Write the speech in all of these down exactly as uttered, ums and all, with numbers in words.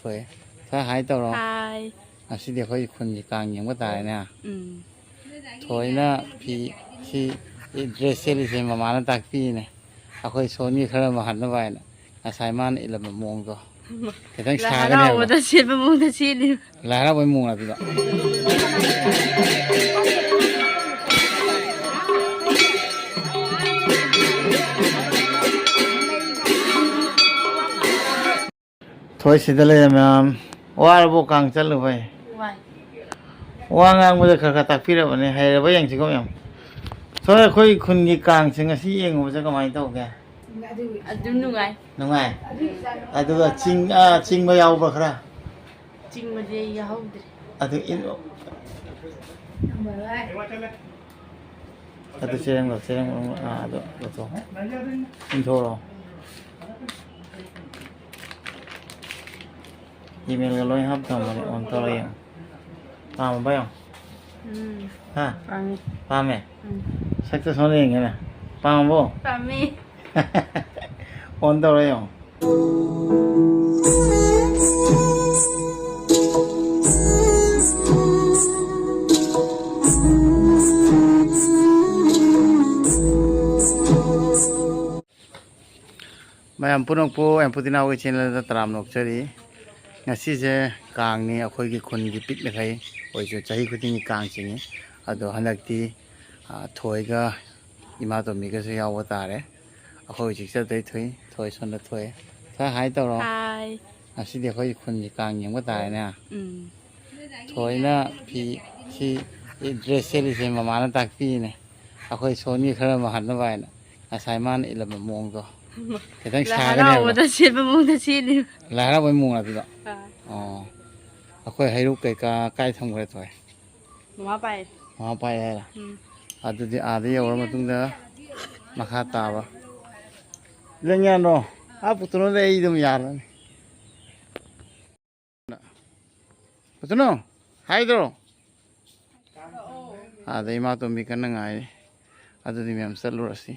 ꯍꯣꯏ, ꯈꯔ ꯍꯥꯏ ꯇꯧꯔꯣ꯫ ꯍꯥꯏ꯫ ꯉꯁꯤꯗꯤ ꯑꯩꯈꯣꯏ ꯈꯨꯟꯒꯤ ꯀꯥꯡ ꯌꯦꯡꯕ ꯇꯥꯔꯦꯅꯦ꯫ ꯎꯝ꯫ ꯊꯣꯏꯅ ꯐꯤ ꯁꯤ ꯗ꯭ꯔꯦꯁ ꯁꯦꯠꯂꯤꯁꯦ ꯃꯃꯥꯅ ꯇꯥꯛꯄꯤꯅꯦ꯫ ꯑꯩꯈꯣꯏ ꯁꯣꯟꯒꯤ ꯈꯔ ꯃꯥꯍꯟꯅꯕ ꯍꯥꯏꯅ ꯉꯁꯥꯏ ꯃꯥꯅ ꯏꯜꯂꯝꯕ ꯃꯑꯣꯡꯗꯣ ꯈꯤꯇꯪ ꯂꯥꯏ ꯁꯥꯒꯅꯤ ꯍꯥꯏꯕ꯫ ꯍꯔꯥꯎꯕꯗ ꯁꯦꯠꯄ ꯃꯑꯣꯡꯗ ꯁꯦꯠꯂꯤ꯫ ꯂꯥꯏ ꯍꯔꯥꯎꯕꯩ ꯃꯑꯣꯡ ꯑꯗꯨꯗ꯫ ꯊꯣꯏ ꯁꯤꯗ ꯂꯩꯔꯦ ꯃꯌꯥꯝ꯫ ꯋꯥꯔꯕꯣ ꯀꯥꯡ ꯆꯠꯂꯨꯕꯩ? ꯋꯥꯏ꯫ ꯋꯥ ꯉꯥꯡꯕꯗ ꯈꯔ ꯈꯔ ꯇꯥꯛꯄꯤꯔꯕꯅꯦ, ꯍꯩꯔꯕ ꯌꯦꯡꯁꯤꯀꯣ ꯃꯌꯥꯝ꯫ ꯊꯣꯏ, ꯑꯩꯈꯣꯏ ꯈꯨꯟꯒꯤ ꯀꯥꯡꯁꯦ ꯉꯁꯤ ꯌꯦꯡꯉꯨꯕꯁꯦ ꯀꯃꯥꯏꯅ ꯇꯧꯒꯦ? ꯑꯗꯨꯝ ꯅꯨꯡꯉꯥꯏ꯫ ꯅꯨꯡꯉꯥꯏ? ꯑꯗꯨꯒ ꯆꯤꯡ-, ꯑꯥ, ꯆꯤꯡꯕ ꯌꯥꯎꯕ꯭ꯔꯥ ꯈꯔ? ꯆꯤꯡꯕꯗꯤ ꯑꯩ ꯌꯥꯎꯍꯧꯗ꯭ꯔꯦ꯫ ꯑꯗꯨ ꯏꯟ-, ꯑꯗꯨ ꯆꯦꯔꯪꯗꯣ, ꯆꯦꯔꯪ ꯃꯅꯨꯡ-, ꯑꯥ, ꯑꯗꯨ ꯂꯧꯊꯣꯛꯑꯣ꯫ ꯏꯟꯊꯣꯛꯑꯣ꯫ Email-ꯒ ꯂꯣꯏ ꯍꯥꯞ ꯊꯝꯕꯅꯦ, on ꯇꯧꯔ ꯌꯦꯡꯉꯣ꯫ ꯄꯥꯝꯃꯕ ꯌꯦꯡꯉꯣ꯫ ꯎꯝ꯫ ꯍꯥ? ꯄꯥꯝꯃꯤ꯫ ꯄꯥꯝꯃꯦ? ꯎꯝ꯫ ꯁꯛꯇꯣ ꯁꯣꯝꯗ ꯌꯦꯡꯒꯦꯅꯦ꯫ ꯄꯥꯝꯃꯕꯣ? ꯄꯥꯝꯃꯤ꯫ On ꯇꯧꯔ ꯌꯦꯡꯉꯣ꯫ ꯃꯌꯥꯝ ꯄꯨꯝꯅꯃꯛꯄꯨ ꯑꯦꯝꯄꯨꯇꯤꯅꯥꯎꯒꯤ channel-ꯗ ꯇꯔꯥꯝꯅ ꯑꯣꯛꯆꯔꯤ꯫ ꯉꯁꯤꯁꯦ ꯀꯥꯡꯅꯤ, ꯑꯩꯈꯣꯏꯒꯤ ꯈꯨꯟꯒꯤ ꯄꯤꯛꯂꯤꯈꯩ ꯑꯣꯏꯁꯨ ꯆꯍꯤ ꯈꯨꯗꯤꯡꯒꯤ ꯀꯥꯡ ꯆꯤꯡꯏ꯫ ꯑꯗꯣ ꯍꯟꯗꯛꯇꯤ, ꯑ, ꯊꯣꯏꯒ ꯏꯃꯥꯇꯣꯝꯕꯤꯒꯁꯨ ꯌꯥꯎꯕ ꯇꯥꯔꯦ꯫ ꯑꯩꯈꯣꯏ ꯍꯧꯖꯤꯛ ꯆꯠꯇꯣꯏ ꯊꯣꯏ, ꯊꯣꯏ ꯁꯣꯝꯗ ꯊꯣꯏ꯫ ꯈꯔ ꯍꯥꯏ ꯇꯧꯔꯣ꯫ ꯍꯥꯏ꯫ ꯉꯁꯤꯗꯤ ꯑꯩꯈꯣꯏꯒꯤ ꯈꯨꯟꯒꯤ ꯀꯥꯡ ꯌꯦꯡꯕ ꯇꯥꯔꯦꯅꯦ꯫ ꯎꯝ꯫ ꯊꯣꯏꯅ ꯐꯤ ꯁꯤ dress ꯁꯦꯠꯂꯤꯁꯦ ꯃꯃꯥꯅ ꯇꯥꯛꯄꯤꯅꯦ꯫ ꯑꯩꯈꯣꯏ ꯁꯣꯟꯒꯤ ꯈꯔ ꯃꯥꯍꯟꯅꯕ ꯍꯥꯏꯅ ꯉꯁꯥꯏ ꯃꯥꯅ ꯏꯜꯂꯝꯕ ꯃꯑꯣꯡꯗꯣ ꯈꯤꯇꯪ ꯂꯥꯏ ꯁꯥꯒꯅꯤ ꯍꯥꯏꯕꯗꯣ꯫ ꯍꯔꯥꯎꯕꯗ ꯁꯦꯠꯄ ꯃꯑꯣꯡꯗ ꯁꯦꯠꯂꯤ꯫ ꯂꯥꯏ ꯍꯔꯥꯎꯕꯩ ꯃꯑꯣꯡ ꯑꯗꯨꯗ꯫ ꯑꯥ꯫ ꯑꯣ꯫ ꯑꯩꯈꯣꯏ ꯍꯩꯔꯨꯛ ꯀꯩꯀꯥ ꯀꯥꯏ ꯊꯝꯈ꯭ꯔꯦ ꯊꯣꯏ? ꯃꯃꯥ ꯄꯥꯏ꯫ ꯃꯃꯥ ꯄꯥꯏ ꯍꯥꯏꯔ? ꯎꯝ꯫ ꯑꯗꯨꯗꯤ ꯑꯥꯗ ꯌꯧꯔ ꯃꯇꯨꯡꯗ ꯃꯈꯥ ꯇꯥꯕ꯫ ꯂꯦꯡꯌꯥꯟꯗꯣ, ꯑꯥ ꯄꯨꯠꯇꯨꯅꯣꯗ ꯑꯩ ꯑꯗꯨꯝ ꯌꯥꯜꯂꯅꯤ꯫ ꯄꯨꯠꯇꯨꯅꯣ, ꯍꯥꯏꯗ꯭ꯔꯣ? ꯑꯥꯗ ꯏꯃꯥꯇꯣꯝꯕꯤ ꯀꯟꯅ ꯉꯥꯏꯔꯤ꯫ ꯑꯗꯨꯗꯤ ꯃꯌꯥꯝ ꯆꯠꯂꯨꯔꯁꯤ꯫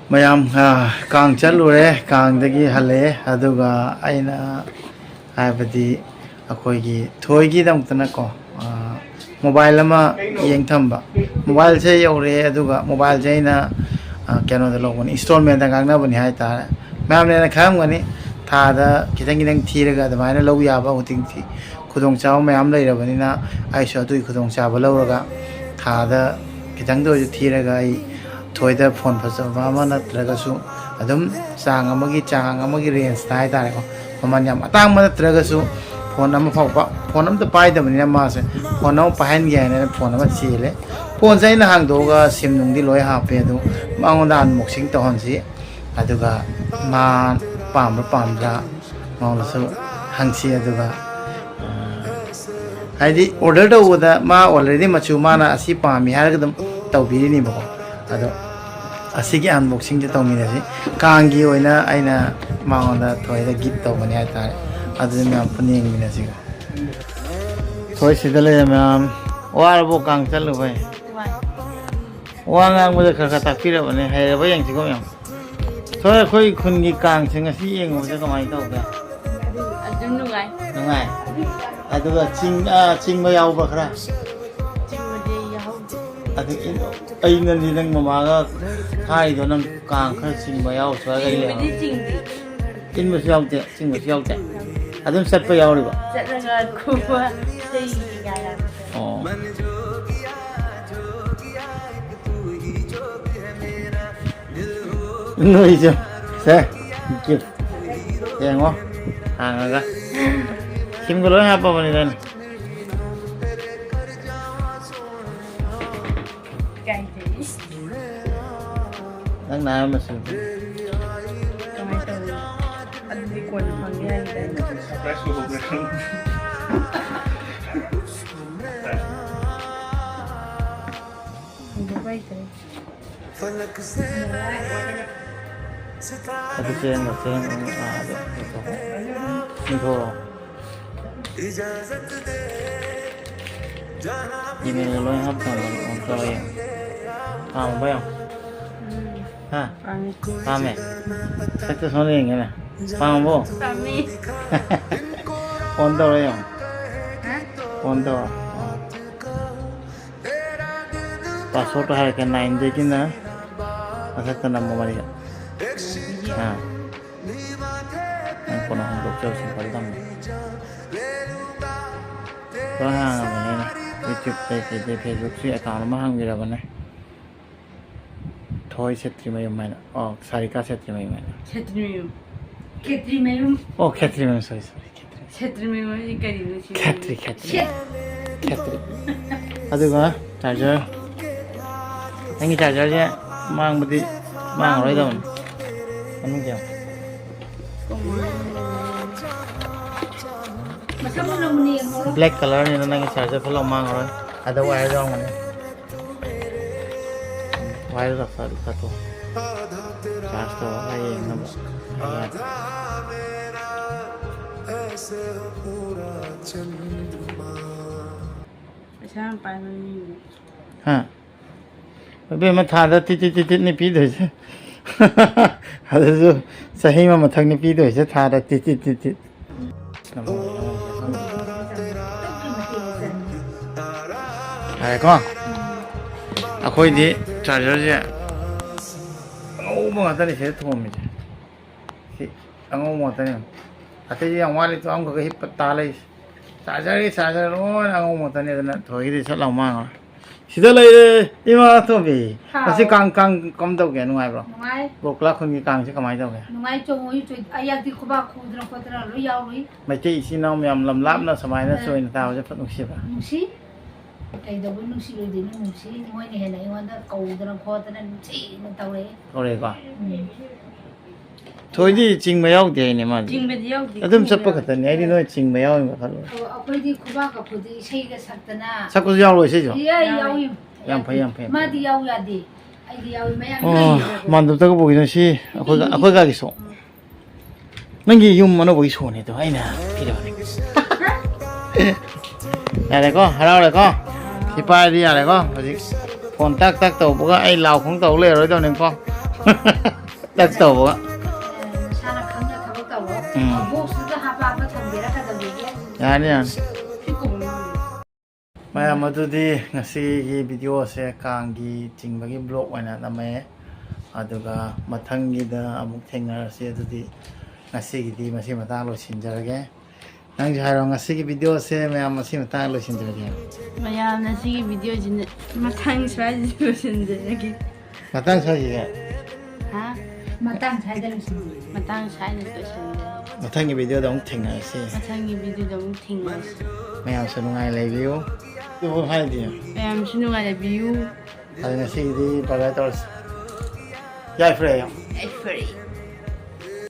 ꯃꯌꯥꯝ, ꯑ, ꯀꯥꯡ ꯆꯠꯂꯨꯔꯦ, ꯀꯥꯡꯗꯒꯤ ꯍꯜꯂꯛꯑꯦ꯫ ꯑꯗꯨꯒ ꯑꯩꯅ ꯍꯥꯏꯕꯗꯤ ꯑꯩꯈꯣꯏꯒꯤ ꯊꯣꯏꯒꯤꯗꯃꯛꯇꯅꯀꯣ, ꯑ, ꯃꯣꯕꯥꯏꯜ ꯑꯃ ꯌꯦꯡ ꯊꯝꯕ꯫ ꯃꯣꯕꯥꯏꯜꯁꯦ ꯌꯧꯔꯛꯑꯦ, ꯑꯗꯨꯒ ꯃꯣꯕꯥꯏꯜꯁꯦ ꯑꯩꯅ, ꯑ, ꯀꯩꯅꯣꯗ ꯂꯧꯕꯅꯤ, ꯏꯟꯁꯇꯣꯜꯃꯦꯟꯗ ꯉꯥꯡꯅꯕꯅꯤ ꯍꯥꯏꯇꯥꯔꯦ꯫ ꯃꯌꯥꯝꯅ ꯍꯦꯟꯅ ꯈꯪꯉꯝꯒꯅꯤ, ꯊꯥꯗ ꯈꯤꯇꯪ ꯈꯤꯇꯪ ꯊꯤꯔꯒ ꯑꯗꯨꯃꯥꯏꯅ ꯂꯧ ꯌꯥꯕ ꯍꯧꯖꯤꯛꯇꯤ ꯈꯨꯗꯣꯡꯆꯥꯕ ꯃꯌꯥꯝ ꯂꯩꯔꯕꯅꯤꯅ, ꯑꯩꯁꯨ ꯑꯗꯨꯒꯤ ꯈꯨꯗꯣꯡꯆꯥꯕ ꯂꯧꯔꯒ ꯊꯥꯗ ꯈꯤꯇꯪꯗ ꯑꯣꯏꯔꯁꯨ ꯊꯤꯔꯒ ꯑꯩ ꯊꯣꯏꯗ ꯐꯣꯟ ꯐꯖꯕ ꯑꯃ ꯅꯠꯇ꯭ꯔꯒꯁꯨ ꯑꯗꯨꯝ ꯆꯥꯡ ꯑꯃꯒꯤ, ꯆꯥꯡ ꯑꯃꯒꯤ ꯔꯦꯟꯖꯇ ꯍꯥꯏꯇꯥꯔꯦꯀꯣ, ꯃꯃꯜ ꯌꯥꯝ ꯑꯇꯥꯡꯕ ꯅꯠꯇ꯭ꯔꯒꯁꯨ ꯐꯣꯟ ꯑꯃ ꯐꯥꯎꯕ, ꯐꯣꯟ ꯑꯝꯇ ꯄꯥꯏꯗꯕꯅꯤꯅ ꯃꯥꯁꯦ ꯐꯣꯟ ꯑꯃ ꯄꯥꯏꯍꯟꯒꯦ ꯍꯥꯏꯅ ꯐꯣꯟ ꯑꯃ ꯆꯦꯜꯂꯦ꯫ ꯐꯣꯟꯁꯦ ꯑꯩꯅ ꯍꯥꯡꯗꯣꯛꯑꯒ ꯁꯤꯝ ꯅꯨꯡꯗꯤ ꯂꯣꯏ ꯍꯥꯞꯄꯦ, ꯑꯗꯨ ꯃꯉꯣꯟꯗ ꯑꯟꯕꯣꯛꯁꯤꯡ ꯇꯧꯍꯟꯁꯤ꯫ ꯑꯗꯨꯒ ꯃꯥ ꯄꯥꯝꯕ꯭ꯔꯥ ꯄꯥꯝꯗ꯭ꯔꯥ ꯃꯉꯣꯟꯗꯁꯨ ꯍꯪꯁꯤ꯫ ꯑꯗꯨꯒ, ꯑ, ꯍꯥꯏꯗꯤ ꯑꯣꯔꯗꯔ ꯇꯧꯕꯗ ꯃꯥ ꯑꯣꯜꯔꯦꯗꯤ ꯃꯆꯨ ꯃꯥꯅ ꯑꯁꯤ ꯄꯥꯝꯃꯤ ꯍꯥꯏꯔꯒ ꯑꯗꯨꯝ ꯇꯧꯕꯤꯔꯤꯅꯦꯕꯀꯣ꯫ ꯑꯗꯣ ꯑꯁꯤꯒꯤ ꯑꯟꯕꯣꯛꯁꯤꯡꯁꯦ ꯇꯧꯃꯤꯟꯅꯁꯤ꯫ ꯀꯥꯡꯒꯤ ꯑꯣꯏꯅ ꯑꯩꯅ ꯃꯉꯣꯟꯗ ꯊꯣꯏꯗ ꯒꯤꯐ ꯇꯧꯕꯅꯤ ꯍꯥꯏꯇꯥꯔꯦ꯫ ꯑꯗꯨꯗꯤ ꯃꯌꯥꯝ ꯄꯨꯟꯅ ꯌꯦꯡꯃꯤꯟꯅꯁꯤꯀꯣ꯫ ꯊꯣꯏ ꯁꯤꯗ ꯂꯩꯔꯦ ꯃꯌꯥꯝ꯫ ꯋꯥꯔꯕꯣ ꯀꯥꯡ ꯆꯠꯂꯨꯕꯩ? ꯋꯥ ꯉꯥꯡꯕꯗ ꯈꯔ ꯈꯔ ꯇꯥꯛꯄꯤꯔꯕꯅꯦ, ꯍꯩꯔꯕ ꯌꯦꯡꯁꯤꯀꯣ ꯃꯌꯥꯝ꯫ ꯊꯣꯏ, ꯑꯩꯈꯣꯏ ꯈꯨꯟꯒꯤ ꯀꯥꯡꯁꯦ ꯉꯁꯤ ꯌꯦꯡꯉꯨꯕꯗ ꯀꯃꯥꯏꯅ ꯇꯧꯒꯦ? ꯑꯗꯨꯝ ꯅꯨꯡꯉꯥꯏ꯫ ꯅꯨꯡꯉꯥꯏ꯫ ꯑꯗꯨꯒ ꯆꯤꯡ-, ꯑꯥ, ꯆꯤꯡꯕ ꯌꯥꯎꯕ꯭ꯔꯥ ꯈꯔ? ꯆꯤꯡꯕꯗꯤ ꯌꯥꯎꯍꯧꯗꯦ꯫ ꯑꯗꯨ ꯏ-, ꯑꯩꯅꯗꯤ ꯅꯪ ꯃꯃꯥꯒ ꯍꯥꯏꯗꯣ ꯅꯪ ꯀꯥꯡ ꯈꯔ ꯆꯤꯡꯕ ꯌꯥꯎꯁꯨ ꯍꯥꯏꯔꯒ ꯆꯤꯡꯕꯗꯤ ꯂꯩꯔꯝꯃꯦ꯫ ꯆꯤꯡꯗꯦ꯫ ꯏꯟꯕꯁꯨ ꯌꯥꯎꯗꯦ, ꯆꯤꯡꯕꯁꯨ ꯌꯥꯎꯗꯦ꯫ ꯑꯗꯨꯝ ꯆꯠꯄ ꯌꯥꯎꯔꯤꯕ? ꯆꯠꯂꯒ ꯈꯨꯕ ꯏꯁꯩ ꯀꯩꯀꯥ ꯌꯥꯝ꯫ ꯑꯣ꯫ ꯅꯣꯏꯁꯨ꯫ ꯁꯦ, ꯒꯤꯐ꯫ ꯌꯦꯡꯉꯣ꯫ ꯍꯥꯡꯉꯒ꯫ ꯁꯤꯝꯒ ꯂꯣꯏ ꯍꯥꯞꯄꯕꯅꯤꯗ ꯑꯩꯅ꯫ ꯀꯥꯏꯗꯩ? ꯅꯪꯅ ꯍꯥꯏꯕ ꯃꯆꯨꯗꯨ꯫ ꯀꯃꯥꯏꯅ ꯇꯧꯅꯤ? ꯑꯗꯨꯗꯤ ꯀꯣꯟꯅ ꯐꯪꯅꯤ ꯍꯥꯏꯒꯤꯗꯥꯏꯅꯦ? ꯁꯔꯄ꯭ꯔꯥꯏꯖ ꯑꯣꯏꯍꯧꯕ꯭ꯔꯥ ꯈꯪꯗꯦ꯫ ꯍꯪꯗꯣꯛꯄ ꯍꯩꯇ꯭ꯔꯦ꯫ ꯑꯗꯨ ꯆꯦꯟꯕ ꯆꯦꯟ ꯑꯗꯨ ꯏꯟꯊꯣꯛꯑꯣ꯫ ꯏꯃꯦꯜꯗ ꯂꯣꯏ ꯍꯥꯞꯊꯝꯃꯒ ꯑꯣꯟ ꯇꯧꯔ ꯌꯦꯡꯉꯣ꯫ ꯄꯥꯝꯃꯕ ꯌꯦꯡꯉꯣ꯫ ꯍꯥ? ꯄꯥꯝꯃꯤ꯫ ꯄꯥꯝꯃꯦ? ꯁꯛꯇ ꯁꯣꯝꯗ ꯌꯦꯡꯒꯦꯅꯦ꯫ ꯄꯥꯝꯃꯕꯣ? ꯄꯥꯝꯃꯤ꯫ ꯑꯣꯟ ꯇꯧꯔ ꯌꯦꯡꯉꯣ꯫ ꯍꯥ? ꯑꯣꯟ ꯇꯧꯔꯣ꯫ ꯑꯥ꯫ ꯄꯥꯁꯋꯥꯔꯗꯇꯣ ꯍꯥꯏꯔꯛꯀꯦ, ꯅꯥꯏꯟꯗꯒꯤꯅ ꯃꯊꯛꯇ ꯅꯝꯕ ꯃꯔꯤꯔꯛ꯫ ꯑꯥ꯫ ꯅꯪ ꯀꯣꯟꯅ ꯍꯣꯡꯗꯣꯛꯆꯔꯣ, ꯁꯤꯝꯄꯜ ꯊꯝꯃꯣ꯫ ꯂꯣꯏ ꯍꯥꯡꯉꯕꯅꯤꯅꯦ꯫ YouTube ꯀꯩꯀꯩꯗꯩ Facebookꯁꯨ account ꯑꯃ ꯍꯥꯡꯕꯤꯔꯕꯅꯦ꯫ ꯊꯣꯏ ꯁꯦꯇ꯭ꯔꯤꯃꯌꯨꯝ ꯍꯥꯏꯅ꯫ ꯑꯣ, ꯁꯥꯔꯤꯀꯥ ꯁꯦꯇ꯭ꯔꯤꯃꯌꯨꯝ ꯍꯥꯏꯅ꯫ ꯁꯦꯇ꯭ꯔꯤꯃꯌꯨꯝ꯫ ꯈꯦꯇ꯭ꯔꯤꯃꯌꯨꯝ꯫ ꯑꯣ, ꯈꯦꯇ꯭ꯔꯤꯃꯌꯨꯝ, sorry, sorry, ꯈꯦꯇ꯭ꯔꯤ꯫ ꯁꯦꯇ꯭ꯔꯤꯃꯌꯨꯝ ꯍꯥꯏꯁꯦ ꯀꯔꯤꯅꯣ ꯁꯤ? ꯈꯦꯇ꯭ꯔꯤ, ꯈꯦꯇ꯭ꯔꯤ꯫ ꯁꯦꯠ꯫ ꯈꯦꯇ꯭ꯔꯤ꯫ ꯑꯗꯨꯒ charger꯫ ꯅꯪꯒꯤ chargerꯁꯦ ꯃꯥꯡꯕꯗꯤ ꯃꯥꯡꯉꯔꯣꯏꯗꯕꯅꯤ꯫ ꯃꯅꯨꯡꯗ ꯌꯦꯡꯉꯣ꯫ ꯃꯁꯛ ꯃꯨꯟꯅ ꯃꯨꯟꯅ ꯌꯦꯡꯍꯧꯔꯣ꯫ Black colorꯅꯤꯅ ꯅꯪꯒꯤ charger ꯐꯠ ꯂꯥꯎ ꯃꯥꯡꯉꯔꯣꯏ꯫ ꯑꯗ wire ꯌꯥꯎꯔꯝꯒꯅꯤ꯫ Wire ꯂꯧꯊꯣꯛ-, ꯂꯧꯊꯣꯛ꯫ Charge ꯇꯧꯔꯒ ꯌꯦꯡꯅꯕ꯫ ꯄꯩꯁꯥ ꯌꯥꯝ ꯄꯥꯏꯕ ꯃꯤꯅꯦ꯫ ꯍꯥ? ꯏꯕꯦꯝꯃ, ꯊꯥꯗ ꯇꯤꯠ ꯇꯤꯠ ꯇꯤꯠ ꯇꯤꯠꯅꯤ ꯄꯤꯗꯣꯏꯁꯦ꯫ ꯑꯗꯨꯁꯨ ꯆꯍꯤ ꯑꯃ ꯃꯊꯛꯅꯤ ꯄꯤꯗꯣꯏꯁꯦ, ꯊꯥꯗ ꯇꯤꯠ ꯇꯤꯠ ꯇꯤꯠ ꯇꯤꯠ꯫ ꯌꯥꯔꯦꯀꯣ? ꯑꯩꯈꯣꯏꯗꯤ chargerꯁꯦ ꯑꯉꯧꯕ ꯉꯥꯛꯇꯅꯤ ꯁꯤꯗ ꯊꯣꯝꯃꯤꯁꯦ꯫ ꯁꯤ ꯑꯉꯧꯕ ꯉꯥꯛꯇꯅꯦ꯫ ꯑꯇꯩꯗꯤ ꯌꯥꯝ ꯋꯥꯠꯂꯤ, ꯇꯣ ꯑꯃꯈꯛ ꯍꯤꯞꯄ ꯇꯥ ꯂꯩꯁꯦ꯫ Chargerꯒꯤ charger ꯂꯣꯏꯅ ꯑꯉꯧꯕ ꯉꯥꯛꯇꯅꯦ, ꯑꯗꯨꯅ ꯊꯣꯏꯒꯤꯗꯤ ꯁꯠ ꯂꯥꯎ ꯃꯥꯡꯉꯣ꯫ ꯁꯤꯗ ꯂꯩꯔꯦ, ꯏꯃꯥ ꯊꯣꯝꯕꯤ꯫ ꯍꯥꯎ꯫ ꯉꯁꯤ ꯀꯥꯡ, ꯀꯥꯡ ꯀꯝ ꯇꯧꯒꯦ? ꯅꯨꯡꯉꯥꯏꯕ꯭ꯔꯣ? ꯅꯨꯡꯉꯥꯏ꯫ ꯕꯣꯀ꯭ꯂꯥ ꯈꯨꯟꯒꯤ ꯀꯥꯡꯁꯦ ꯀꯃꯥꯏꯅ ꯇꯧꯒꯦ? ꯅꯨꯡꯉꯥꯏ, ꯆꯣꯡꯉꯨꯏ, ꯆꯣꯏ-, ꯑꯌꯥꯛꯇꯤ ꯈꯨꯕꯥꯛ ꯈꯨꯗꯅ ꯈꯣꯠꯇꯅ ꯂꯣꯏ ꯌꯥꯎꯔꯨꯏ꯫ ꯃꯩꯇꯩ ꯏꯆꯤꯟ ꯏꯅꯥꯎ ꯃꯌꯥꯝ ꯂꯝ ꯂꯥꯞꯅ ꯁꯨꯃꯥꯏꯅ ꯑ꯫ ꯆꯣꯏꯅ ꯇꯥꯕꯁꯦ ꯐꯠ ꯅꯨꯡꯁꯤꯕ꯭ꯔꯥ? ꯅꯨꯡꯁꯤ꯫ ꯀꯩꯗꯧꯕꯩ ꯅꯨꯡꯁꯤꯔꯣꯏꯗꯣꯏꯅꯣ? ꯅꯨꯡꯁꯤ꯫ ꯃꯣꯏꯅ ꯍꯦꯟꯅ ꯑꯩꯉꯣꯟꯗ ꯀꯧꯗꯅ ꯈꯣꯠꯇꯅ ꯅꯨꯡꯁꯤꯅ ꯇꯧꯔꯛꯑꯦ꯫ ꯇꯧꯔꯛꯑꯦꯀꯣ? ꯎꯝ꯫ ꯊꯣꯏꯗꯤ ꯆꯤꯡꯕ ꯌꯥꯎꯗꯦ ꯍꯥꯏꯅꯦ ꯃꯥꯗꯤ꯫ ꯆꯤꯡꯕꯗꯤ ꯌꯥꯎꯗꯦ꯫ ꯑꯗꯨꯝ ꯆꯠꯄ ꯈꯛꯇꯅꯤ꯫ ꯑꯩꯗꯤ ꯅꯣꯏ ꯆꯤꯡꯕ ꯌꯥꯎꯔꯤꯕ ꯈꯜꯂꯨꯔꯦ꯫ ꯑꯣ, ꯑꯩꯈꯣꯏꯗꯤ ꯈꯨꯕꯥꯛꯀ ꯈꯨꯗꯤ ꯏꯁꯩꯒ ꯁꯛꯇꯅ꯫ ꯁꯛꯄꯁꯨ ꯌꯥꯎꯔꯣ ꯏꯁꯩꯁꯨ? ꯌꯥꯏ, ꯌꯥꯎꯏ꯫ ꯌꯥꯝ ꯐꯩ, ꯌꯥꯝ ꯐꯩ, ꯌꯥꯝ ꯐꯩ꯫ ꯃꯥꯗꯤ ꯌꯥꯎ ꯌꯥꯗꯦ꯫ ꯑꯩꯗꯤ ꯌꯥꯎꯏ, ꯃꯌꯥꯝ ꯑꯣ, ꯌꯥꯎꯏ꯫ ꯃꯥꯟꯗꯞꯇꯒ ꯄꯨꯈꯤꯗꯣꯏ ꯁꯤ ꯑꯩꯈꯣꯏꯒ, ꯑꯩꯈꯣꯏ ꯀꯥꯒꯤ ꯁꯣ꯫ ꯅꯪꯒꯤ ꯌꯨꯝ ꯑꯅꯧꯕꯒꯤ ꯁꯣꯅꯦ ꯑꯗꯣ ꯑꯩꯅ ꯄꯤꯔꯕꯅꯦ꯫ ꯌꯥꯔꯦꯀꯣ, ꯍꯔꯥꯎꯔꯦꯀꯣ? ꯁꯤ ꯄꯥꯏꯔꯗꯤ ꯌꯥꯔꯦꯀꯣ? ꯍꯧꯖꯤꯛ ꯐꯣꯟ ꯇꯛ ꯇꯛ ꯇꯧꯕꯒ ꯑꯩ ꯂꯥꯎ ꯈꯣꯡ ꯇꯧ ꯂꯩꯔꯔꯣꯏꯗꯧꯅꯤꯀꯣ꯫ ꯇꯛ ꯇꯧꯕꯒ꯫ ꯅꯁꯥꯅ ꯈꯪꯅ ꯊꯕꯛ ꯇꯧꯔꯣ꯫ ꯎꯝ꯫ ꯕꯣꯛꯁꯇꯨꯗ ꯍꯥꯞꯄ ꯍꯥꯞꯄ ꯊꯝꯒꯦꯔꯥ ꯀꯩꯗꯧꯒꯦꯒꯦ? ꯌꯥꯅꯤ, ꯌꯥꯅꯤ꯫ ꯁꯤ ꯀꯨꯝꯃꯣ꯫ ꯃꯌꯥꯝ, ꯑꯗꯨꯗꯤ ꯉꯁꯤꯒꯤ ꯚꯤꯗꯤꯑꯣꯁꯦ ꯀꯥꯡꯒꯤ ꯆꯤꯡꯕꯒꯤ ꯕ꯭ꯂꯣꯛ ꯑꯣꯏꯅ ꯅꯝꯃꯛꯑꯦ꯫ ꯑꯗꯨꯒ ꯃꯊꯪꯒꯤꯗ ꯑꯃꯨꯛ ꯊꯦꯡꯅꯔꯁꯤ꯫ ꯑꯗꯨꯗꯤ ꯉꯁꯤꯒꯤꯗꯤ ꯃꯁꯤ ꯃꯇꯥꯡ ꯂꯣꯏꯁꯤꯟꯖꯔꯒꯦ꯫ ꯅꯪꯁꯨ ꯍꯥꯏꯔꯣ, ꯉꯁꯤꯒꯤ ꯚꯤꯗꯤꯑꯣꯁꯦ ꯃꯌꯥꯝ ꯃꯁꯤ ꯃꯇꯥꯡ ꯂꯣꯏꯁꯤꯟꯖꯔꯒꯦ꯫ ꯃꯌꯥꯝ, ꯉꯁꯤꯒꯤ ꯚꯤꯗꯤꯑꯣꯁꯤꯅ ꯃꯊꯪ ꯁ꯭ꯋꯥꯏꯁꯤꯗ ꯂꯣꯏꯁꯤꯟꯖꯔꯒꯦ꯫ ꯃꯇꯥꯡ ꯁ꯭ꯋꯥꯏꯁꯤꯗ? ꯍꯥ? ꯃꯇꯥꯡ ꯁ꯭ꯋꯥꯏꯗ ꯂꯣꯏꯁꯤꯟꯖꯔꯒꯦ꯫ ꯃꯇꯥꯡ ꯁ꯭ꯋꯥꯏꯗ ꯂꯣꯏꯁꯤꯟꯖꯔꯒꯦ꯫ ꯃꯊꯪꯒꯤ ꯚꯤꯗꯤꯑꯣꯗ ꯑꯃꯨꯛ ꯊꯦꯡꯅꯔꯁꯤ꯫ ꯃꯊꯪꯒꯤ ꯚꯤꯗꯤꯑꯣꯗ ꯑꯃꯨꯛ ꯊꯦꯡꯅꯔꯁꯤ꯫ ꯃꯌꯥꯝꯁꯨ ꯅꯨꯡꯉꯥꯏ ꯂꯩꯕꯤꯌꯨ꯫ ꯑꯗꯨꯕꯨ ꯍꯥꯏꯗꯤ꯫ ꯃꯌꯥꯝꯁꯨ ꯅꯨꯡꯉꯥꯏ ꯂꯩꯕꯤꯌꯨ꯫ ꯑꯗꯨ ꯉꯁꯤꯒꯤꯗꯤ ꯕꯥꯏ ꯕꯥꯏ ꯇꯧꯔꯁꯤ꯫ ꯌꯥꯏꯐꯔꯦ꯫ ꯌꯥꯏꯐꯔꯦ꯫